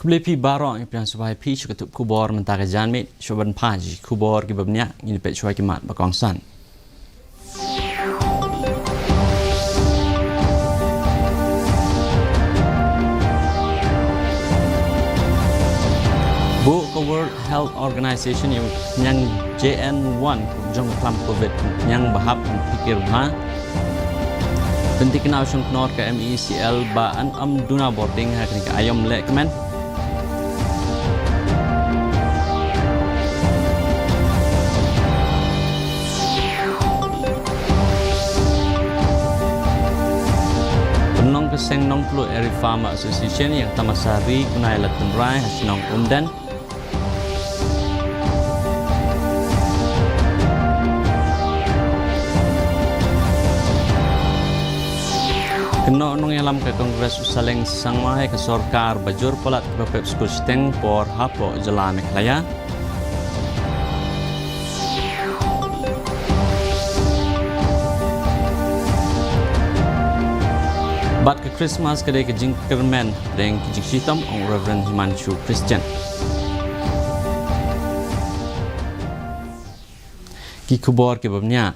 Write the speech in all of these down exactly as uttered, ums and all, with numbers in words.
Khublei phi baroh, ngi pdiang sngewbha ïa phi sha ka tnat khubor mynta ka janmiet, shuwa ban phai sha ki khubor kiba bniah, ngin peit shuwa ki mat ba kongsan. Buh ka World Health Organization ïa u khñiang J N one jong ka khlam covid, khñiang ba hap ban phikir bha. Pynthikna u shongknor ka M E C L ba yn ym duna bording ha kane ka aïom lehkmen. Pynlong ka seng nongtlot Eri Farmer Association ïa ka tamasa ri kunai la tynrai ha shnong Umden. Kynnoh nongïalam ka Congress u Saleng Sangma ïa ka sorkar ba jur palat kiba pep skul shiteng por hapoh jylla Meghalaya. Bad ka Christmas ka dei ka jingkyrmen hapdeng ki jingshitom, ong Reverend Himanshu Christian. Ki khubor kiba bniah.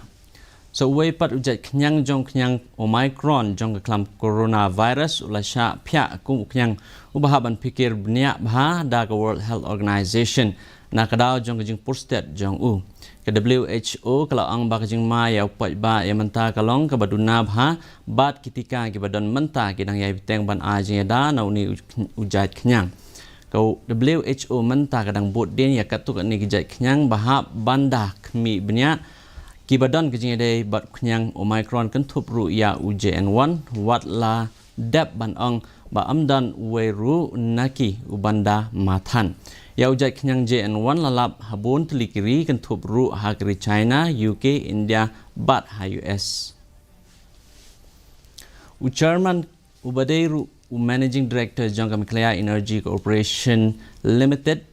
Sa uwei pat u jait khñiang jong khñiang Omicron jong ka khlam coronavirus u la shah phiah kum u khñiang uba hap ban phikir bniah bha da ka World Health Organization na ka daw jong ka jingpur stet jong u. Ka W H O ka la ong ba ka jingma ïa u paidbah ïa mynta ka long kaba duna bha bad ki tika kiba don mynta ki dang ïai bteng ban ai jingïada na une u, u jait khñiang. Ka W H O mynta ka dang bud dien ïa katto katne ki jait khñiang ba hap ban da khmih bniah kiba don ka jingïadei bad u khñiang Omicron, kynthup ruh ïa u J N one, wat la dep ban ong ba ym don uwei ruh na ki uban da mathan. Ïa u jait khñiang J N one la lap ha bun tylli ki ri, kynthup ruh ha ka ri China, U K, India bad ha U S. U chairman uba dei ruh u Managing Director jong ka Meghalaya Energy Corporation Limited,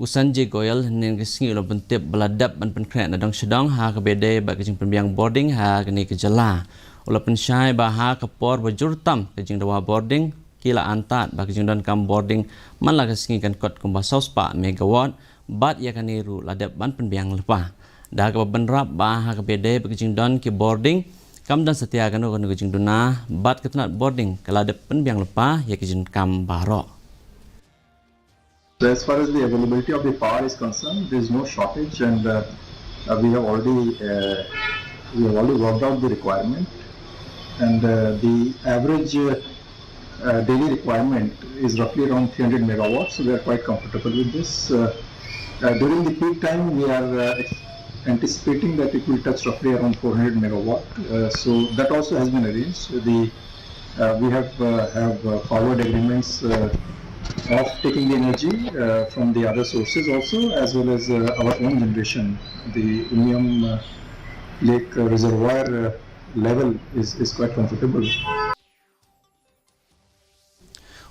u Sanjay Goyal, hynnin ka sngi u la pyntip ba la dep ban pynkhreh na dong sha dong ha kaba ïadei bad ka jingpynbiang bording ha kane ka jylla. U la pynshai ba ha ka por ba jur tam ka jingdawa bording, ki la antad ba ka jingdonkam bording man la ka sngi kan kot kumba saw spah megawatt, bad ïa kane ruh la dep ban pynbiang lypa. Da kaba bynrap ba ha kaba ïadei bad ka jingdon ki bording, kam don satia kano kano ka jingduna bad ka tnat bording ka la dep pynbiang lypa ïa ka jingdonkam baroh. So as far as the availability of the power is concerned, there is no shortage, and uh, uh, we have already uh, we have already worked out the requirement, and uh, the average uh, uh, daily requirement is roughly around three hundred megawatts, so we are quite comfortable with this. Uh, uh, during the peak time, we are uh, ex- anticipating that it will touch roughly around four hundred megawatt. Uh, so that also has been arranged. The uh, we have uh, have uh, forward agreements uh, of taking the energy uh, from the other sources also, as well as uh, our own generation. The Umiam uh, Lake uh, reservoir uh, level is, is quite comfortable.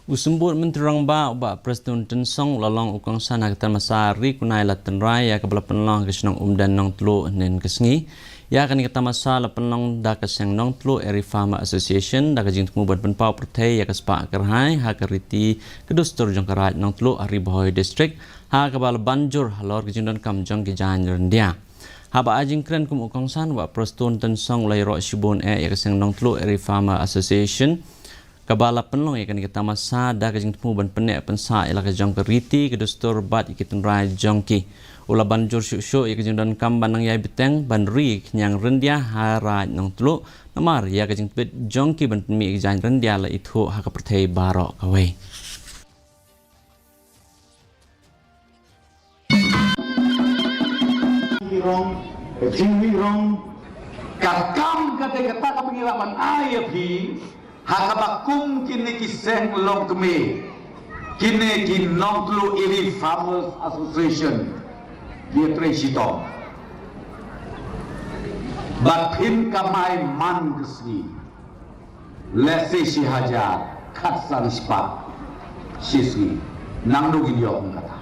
U Symbud Myntri Rangbah u Bah Prestone Tynsong u la long u kongsan ha ka tamasa Ri Kunai La Tynrai ïa kaba la pynlong ha ka shnong Umden Nongtluh hynnin ka sngi. Ïa kane ka tamasa la pynlong da ka seng Nongtluh Eri Farmer Association da ka jingthmu ban pynpaw pyrthei ïa ka spah kyrhai ha ka riti ka dustur jong ka Raid Nongtluh ha Ri Bhoi District, ha kaba la ban jur halor ka jingdonkam jong ki jaiñ ryndia. Haba ai jingkren kum u kongsan, Bah Prestone Tynsong u la ïaroh shibun eh ïa ka seng Nongtluh Eri Farmer Association kaba la pynlong ïa kane ka tamasa da ka jingthmu ban pynneh pynsah ïa la ka jong ka riti ka dustur bad ïa ki tynrai jong ki. U la ban jur shuh shuh ïa ka jingdonkam ban nang ïai bteng ban ri khñiang ryndia ha Raid Nongtluh, namar ïa ka jingtbit jong ki ban pynmih ïa ki jaiñ ryndia la ithuh ha ka pyrthei baroh kawei. Rong, ka jingri rong, ka kam kata kata ka pynïaid ban ai ïa phi, ha kaba kum kine ki seng longkmie, kine ki Nongtluh Eri Farmers Association, ki trei shitom. Bad phin kamai man ka sngi. Lehse shi hajar, khatsan spah shi sngi. Nangno ngin ïoh kum kata?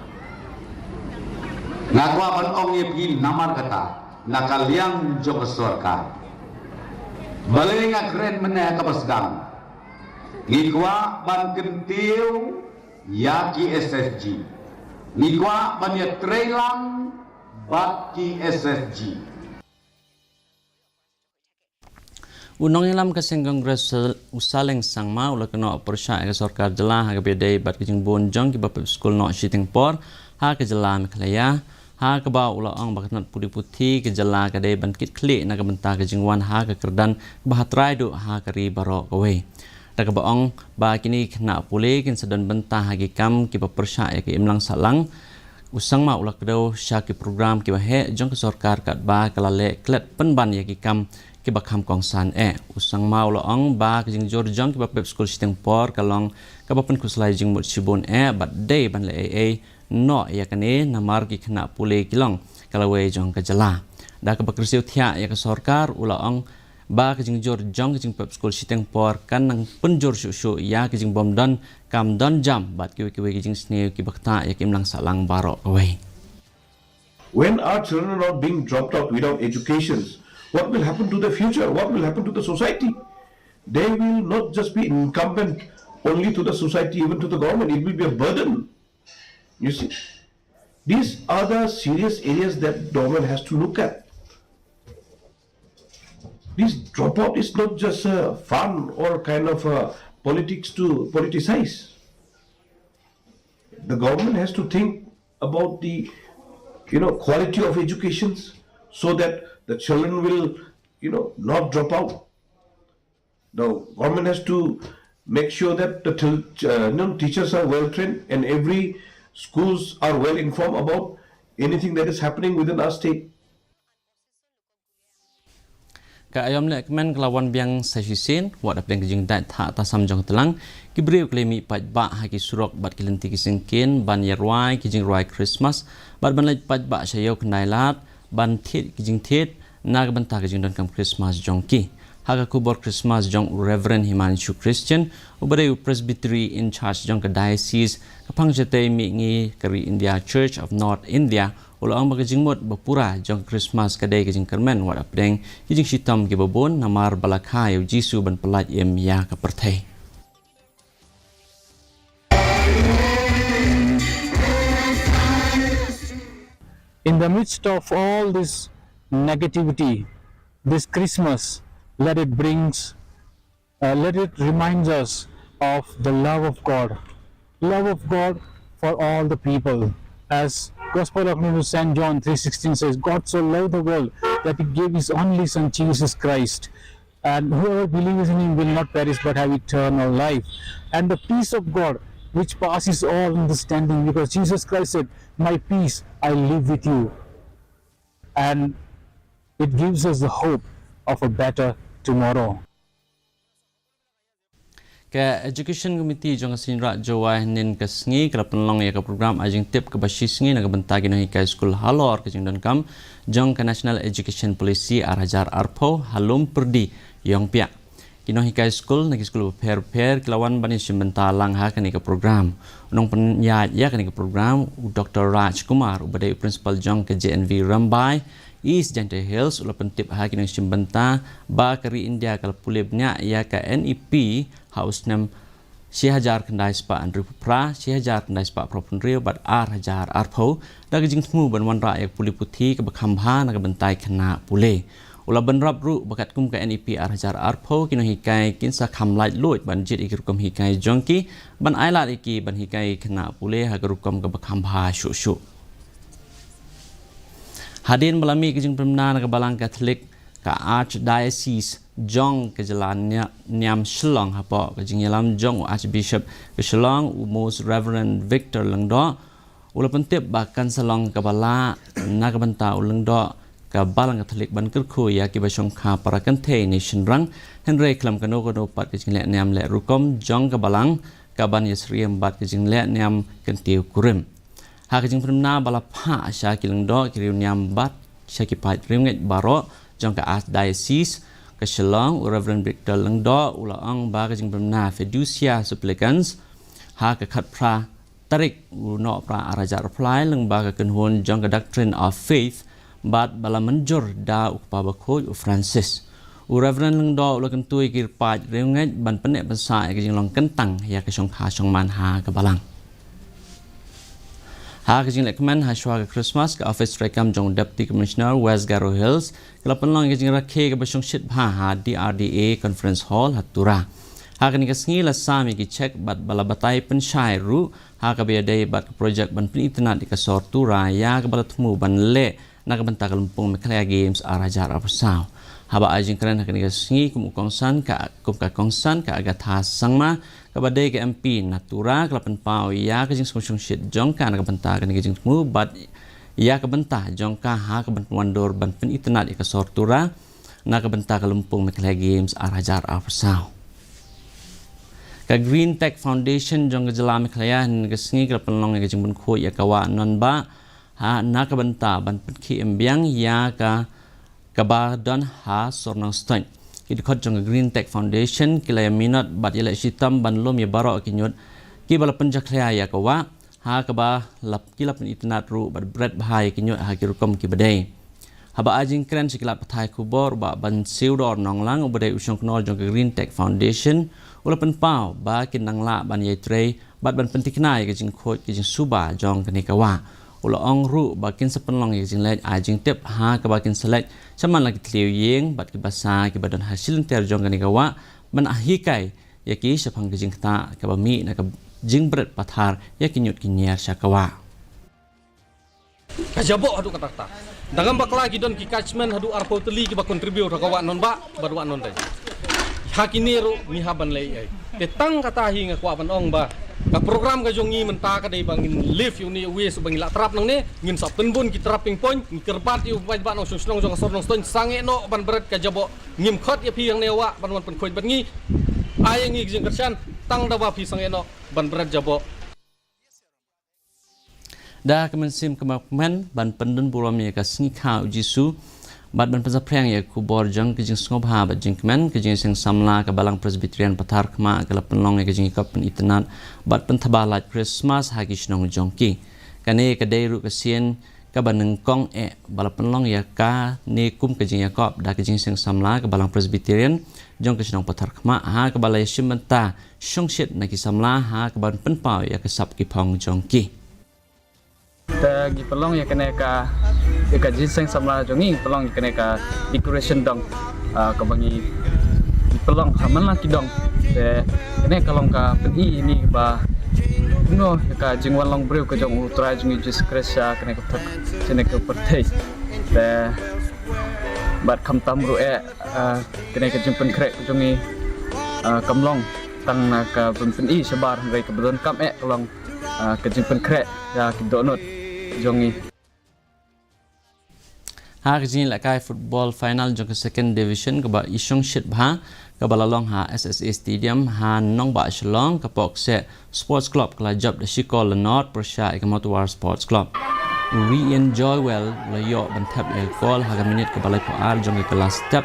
Nga kwah ban ong ïa phi namar kata, na ka liang jong ka sorkar. Balei nga kren mynne ha kaba sdang? Ngi kwah ban kyntiew ïa ki S S G. Ngi kwah ban ïa trei lang bad ki S S G. U nongïalam ka seng Congress u Saleng Sangma u la kynnoh pyrshah ïa ka sorkar jylla ha kaba ïadei bad ka jingbun jong kiba pep skul noh shiteng por ha ka jylla Meghalaya, ha kaba u la ong ba ka tnat pule puthi ka jylla ka dei ban kit khlieh na ka bynta ka jingwan ha ka kyrdan kaba ha trai duh ha ka ri baroh kawei. Da kaba ong ba kine ki khynnah pule kin sa don bynta ha ki kam kiba pyrshah ïa ka imlang sahlang, u Sangma u la kdew sha ki program kiba heh jong ka sorkar katba ka la leh klet pynban ïa ki kam kiba kham kongsan eh. U Sangma u la ong ba ka jingjur jong kiba pep skul shiteng por ka long kaba pynkhuslai jingmut shibun eh bad dei ban leh ei ei noh ïa kane namar ki khynnah pule ki long ka lawei jong ka jylla. Da kaba kyrsiew thiah ïa ka sorkar u la ong ba ka jingjur jong ka jingpep skul shiteng por kan nang pynjur shuh shuh ïa ka jingbym don kam don jam bad kiwei kiwei ki jingsniew kiba ktah ïa ka imlang sahlang baroh kawei. When our children are being dropped out without educations, what will happen to the future? What will happen to the society? They will not just be incumbent only to the society, even to the government. It will be a burden. You see, these are the serious areas that government has to look at. This dropout is not just a fun or kind of a politics to politicize. The government has to think about the, you know, quality of educations so that the children will, you know, not drop out. The government has to make sure that the til- uh, you know, teachers are well trained and every schools are well informed about anything that is happening within our state. Ka aïom leh kmen ka la wan biang sa shisien wat hapdeng ka jingdait thah tasam jong ka tlang, ki briew ki la mih paidbah ha ki surok bad ki lynti ki syngkien ban ïa rwai ki jingrwai Christmas bad ban leit paidbah sha ïew khyndai lad ban thied ki jingthied na ka bynta ka jingdonkam Christmas jong ki. Ha ka khubor Christmas jong u Reverend Himanshu Christian, uba dei u Presbytery in charge jong ka diocese ka phang shatei mihngi ka ri India, Church of North India, u la ong ba ka jingmut ba pura jong ka Christmas ka dei ka jingkyrmen wat hapdeng ki jingshitom kiba bun namar ba la kha ïa u Jisu ban pyllait im ïa ka pyrthei. In the midst of all this negativity, this Christmas, let it brings, uh, let it reminds us of the love of God, love of God for all the people. As Gospel according to Saint John three sixteen says, "God so loved the world that he gave his only Son, Jesus Christ, and whoever believes in him will not perish but have eternal life." And the peace of God, which passes all understanding, because Jesus Christ said, "My peace I leave with you." And it gives us the hope of a better tomorrow. Ka Education Committee jong ka Synraj Jowai hynnin ka sngi ka la pynlong ïa ka program ai jingtip kaba shi sngi na ka bynta ki nonghikai skul halor ka jingdonkam jong ka National Education Policy ar hajar arphew ha Lum Pyrdi, Ïongpiah. Ki nonghikai skul na ki skul bapher bapher ki la wan ban ïashim bynta lang ha kane ka program. U nongpynïaid ïa kane ka program u Doctor Raj Kumar uba dei u principal jong ka J N V Rymbai East Jaintia Hills u la pyntip ha ki nongshim bynta ba ka ri India ka la pule bniah ïa ka N E P ha u snem shi hajar khyndai spah hynriewphew phra, shi hajar khyndai spah phraphew hynriew bad ar hajar arphew da ka jingthmu ban wanrah ïa ka pule puthi kaba kham bha na ka bynta ki khynnah pule. U la bynrap ruh ba katkum ka N E P ar hajar arphew ki nonghikai kin sa kham laitluid ban jied ïa ki rukom hikai jong ki ban ailad ïa ki ban hikai ïa ki khynnah pule ha ka rukom kaba kham bha shuh shuh. Hadien ba la mih ka jingpynbna na ka Balang Katholik ka Archdiocese jong ka jylla Nia-, Niam Shillong hapoh ka jingïalam jong u Archbishop ka Shillong u Most Reverend Victor Lyngdoh, u la pyntip ba kan sa long kaba lah na ka bynta u Lyngdoh ka Balang Katholik ban kyrkhu ïa kiba shongkha para kynthei ne shynrang, hynrei khlem kano kano pat ka jingleh niam leh rukom jong ka Balang ka ban ïasyriem bad ka jingleh niam kyntiew kurim. Ha ka jingpynbna ba la phah sha ki Lyngdoh ki riewniam bad sha ki paid riewngeit baroh jong ka Archdiocese ka Shillong, u Reverend Victor Lyngdoh u la ong ba ka jingpynbna Fiducia Supplicans ha ka khatphra tarik u Nohprah ar hajar arphew lai lyngba ka kynhun jong ka Doctrine of Faith bad ba la mynjur da u Kpa Bakhuid u Francis. U Reverend Lyngdoh u la kyntu ïa ki paid riewngeit ban pynneh pynsah ïa ka jinglong kyntang ïa ka shongkha shongman ha ka Balang. Ha ka jinglehkmen ha shuwa ka Christmas, ka Office treikam jong Deputy Commissioner West Garo Hills ka la pynlong ïa ka jingrakhe kaba shongshit bha ha D R D A Conference Hall ha Tura. Ha kane ka sngi la sam ïa ki cheque bad ba la batai pynshai ruh ha kaba ïadei bad ka projek ban pynitynnad ïa ka sor Tura ïa kaba la thmu ban leh na ka bynta ka lympung Meghalaya Games ar hajar arphew saw. Haba ai jingkren ha kane ka sngi kum u kongsan ka, kum ka kongsan, ka Agatha Sangma kaba dei ka M P na Tura ka la pynpaw ïa ka jingsngewsih shongshit jong ka na ka bynta kane ka jingthmu bad ïa ka bynta jong ka ha kaba wandur ban pynitynnad ïa ka sor Tura na ka bynta ka lympung Meghalaya Games ar hajar arphew saw. Ka Green Tech Foundation jong ka jylla Meghalaya hynne ka sngi ka la pynlong ïa ka jingpynkhuid ïa ka wah Nonbah ha na ka bynta ban pynkhih im biang ïa ka kaba don ha Sor Nongstoiñ. Ki dkhot jong ka Green Tech Foundation ki la ïa minot bad ïaleh shitom ban lum ïa baroh ki ñiut kiba la pynjakhlia ïa ka wah ha kaba la, ki la pynitynnad ruh bad bret bha ïa ki ñiut ha ki rukom kiba dei. Haba ai jingkren sha ki lad pathai khubor, Bah Bansiewdor Nonglang uba dei u shongknor jong ka Green Tech Foundation u la pynpaw ba kin nang lah ban ïatrei bad ban pynthikna ïa ka jingkhuid ka jingsuba jong kane ka wah. U la ong ruh ba kin sa pynlong ïa ka jingleit ai jingtip ha kaba kin sa leit shaman la ki thliew ïing bad ki basa kiba don ha shilynter jong kane ka wah ban hikai ïa ki shaphang ka jingktah kaba mih na ka jingbret pathar ïa ki ñiut ki ñiar sha ka wah. Ka jaboh haduh katta katta. Dang ngam bakla ki don ki catchment haduh arphew tylli kiba contribute ha ka wah Nonbah bad wah Nongstoiñ. Ha kine ruh ngi hap ban leh ei. Te tang kata hi nga kwah ban ong ba ka program ka jong ngi mynta ka dei ba ngin lift ïa une u waste ba ngi la trap nangne, ngin sa pynbun ki trapping point, ngi kyrpad ïa u paidbah nongshong shnong jong ka Sor Nongstoiñ sangeh noh ban bret ka jaboh. Ngim khot ïa phi hangne wah ban wan pynkhuid bad ngi. Ai ïa ngi ka jingkyrshan tang da ba phi sangeh noh ban bret jaboh. Da ka mynsiem kaba kmen ban pyndon burom ïa ka sngi kha u Jisu bad ban pynsaphriang ïa ka khubor jong ka jingsngewbha bad jingkmen, ka Jingïaseng Samla ka Balang Presbyterian Pathar Khmah ka la pynlong ïa ka jingïakop pynitynnad bad pynthaba lait Christmas ha ki shnong jong ki. Kane ka dei ruh ka sien kaba nyngkong eh ba la pynlong ïa kane kum ka jingïakop da ka Jingïaseng Samla ka Balang Presbyterian jong ka shnong Pathar Khmah ha kaba la ïashim bynta shongshit na ki samla ha kaba pynpaw ïa ka sap ki phong jong ki. Te ngi pynlong ïa kane ka, ïa ka Jingïaseng Samla jong ngi, ngi pynlong ïa kane ka decoration dong, ah, kaba ngi, ngi pynlong ha man la ki dong. Te kane ka long ka pyni ïa ngi ba kumno ïa ka jingwan long briew ka jong U Trai jong ngi Jisu Khrist sha kane ka pyrthei, sha kane ka pyrthei. Te bad khamtam ruh eh, ah, kane ka jingpynkhreh ka jong ngi, ah, kam long tang na ka ban pyni shabar, hynrei kaba donkam eh ka long, ah, ka jingpynkhreh ïa ki dohnud jong ngi. Ha ka jingïalehkai football final jong ka Second Division kaba i shongshit bha kaba la long ha S S A Stadium ha nongbah Shillong, ka Pohkseh Sports Club ka la jop da shi kol la nod pyrshah ïa ka Mawtawar Sports Club. U Rian Joywell la ïoh ban thep ïa ka kol ha ka minit kaba laiphew ar jong ka kylla step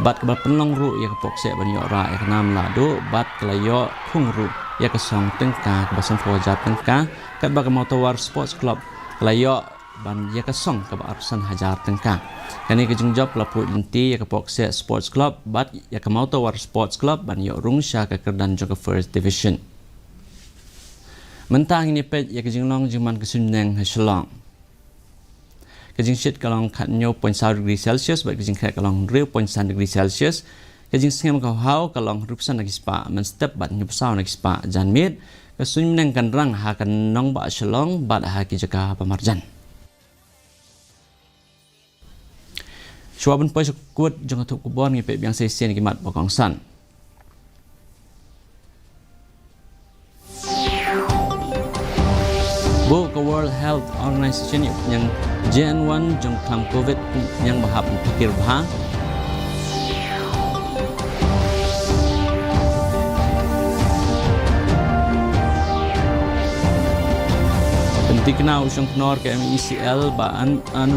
bad kaba pynlong ruh ïa ka Pohkseh ban ïoh rah ïa ka nam lahduh bad ka la ïoh khung ruh ïa ka song tyngka kaba sanphew hajar tyngka, katba ka Mawtawar Sports Club ka la ïoh ban ïa ka song kaba arphew san hajar tyngka. Kane ka jingjop ka la phuh lynti ïa ka Pohkseh Sports Club bad ïa ka Mawtawar Sports Club ban ïoh rung sha ka kyrdan jong ka First Division. Mynta ngin ïa peit ïa ka jinglong jingman ka suiñbneng ha Shillong. Ka jingshit ka long khathynñiew point saw degree Celsius bad ka jingkhreh ka long hynriew point san degree Celsius. Ka jingsngem ka hawhaw ka long hynriewphew san na ki spah mynstep bad hynñiewphew saw na ki spah janmiet. Ka suiñbneng kan rang ha ka nongbah Shillong bad ha ki jaka ba marjan. Shuwa ban poi sha ka kut jong ka thup khubor, ngi peit biang sa shisien ki mat ba kongsan. Buh ka World Health Organization ïa u khñiang J N one jong ka khlam Covid, u khñiang ba hap ban pyrkhat bha. Pynthikna u shongknor ka M E C L ba yn, yn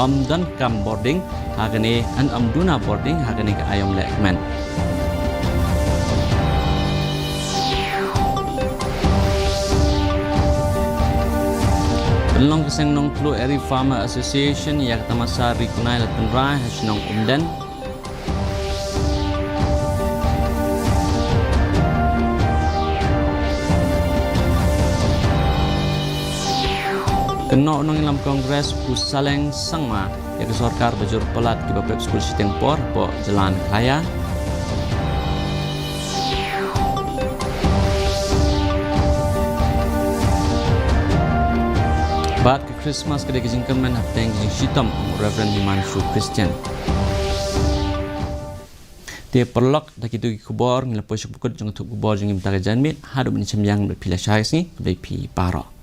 ym donkam boarding ha kane, yn ym duna boarding ha kane ka aiom lehkmen. Pynlong ka seng Nongtluh Eri Farmer Association ïa ka tamasa Ri Kunai Lad Tynrai ha shnong Umden. Nongïalam Congress u Saleng Sangma ïa ka sorkar ba jur palat kiba pep skul shiteng por hapoh jylla Meghalaya. Bad ka Christmas ka dei ka jingkyrmen hapdeng ka jingshitom, ong u Reverend Himanshu Christian. Te paralok, da kito ki khubor ngi la poi sha ka kut jong ka thup khubor jong ngi mynta ka janmiet. Haduh ban ïashem biang, bad phi la shai sngi, khublei phi baroh.